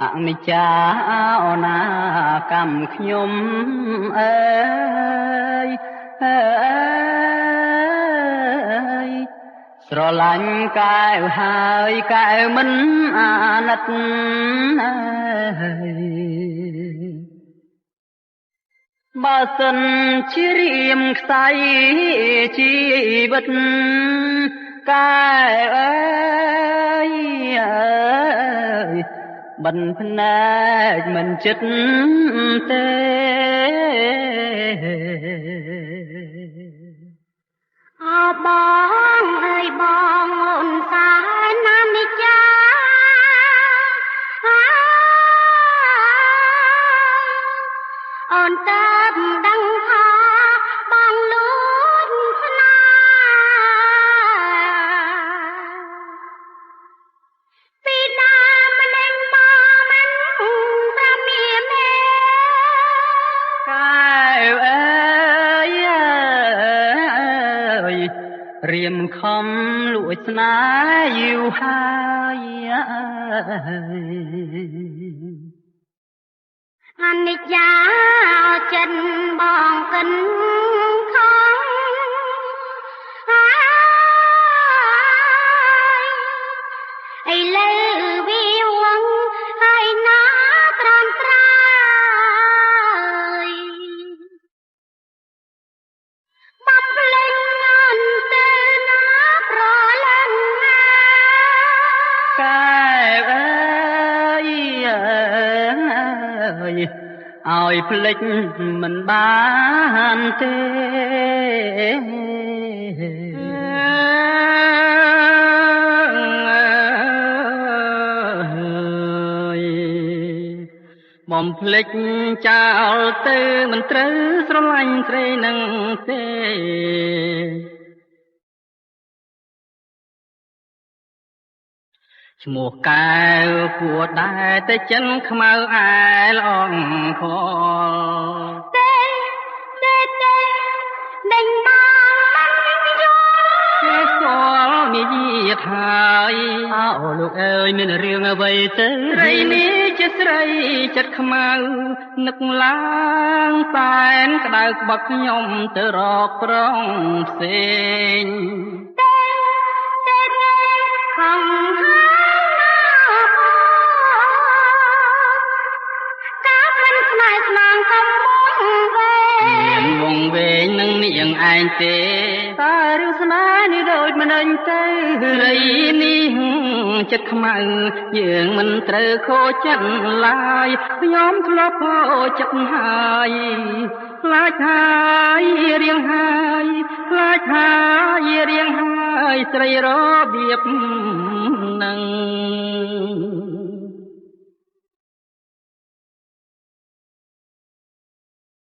អនិច្ចាអនាកម្មខ្ញុំអើយអើយស្រឡាញ់កែវហើយកែវមិនអាណិតអើយបើសិនជារៀមខ្សែជីវិតកែវអើយអើយបិណ្ឌភ្នែកមិនចិត្តទេ អើបងអើយបងអូនសែនណានិច្ចាអូនតើដឹងថាបងលួចស្នេហ៍ពីដើមនឹងមកមិនប្រមាមេ កែវអើយអើយរៀមខំលួចស្នេហ៍យូរហើយ អនិច្ចាចិនបងកិនខំហើយឥឡូវវាវងហើយណាត្រាំត្រើយបំភ្លេងអនទៅណាប្រលឹងណា កែវអើយអើយឲ្យភ្លេចមិនបានទេបំភ្លេចចោលទៅមិនត្រូវស្រឡាញ់ស្រីនឹងទេឈ្មោះកែវគួរដែរតែចិនខ្មៅអែលអងខល ទេទេទេដេញបងមិនយល់ គេស្គាល់មាយាទហើយអោលោកអើយមានរឿងអ្វីទៅស្រីនេះជាស្រីចិត្តខ្មៅនឹកឡើងសែនក្តៅក្បត់ខ្ញុំទៅរកប្រងផ្សេង ទេទេទេខំហើយណាបងកាមិនស្នេហ៍ស្នាងកំពុងវេ មានវងវែងនឹងនាងឯងទេតែរឿងស្នេហ៍នេះដូចមិនអញទៅស្រីនេះចិត្តខ្មៅយើងមិនត្រូវខូចចិត្តឡើយខ្ញុំធ្លាប់ខូចចិត្តហើយខ្លាចហើយរៀងហើយខ្លាចហើយរៀងហើយស្រីរបៀបនឹង។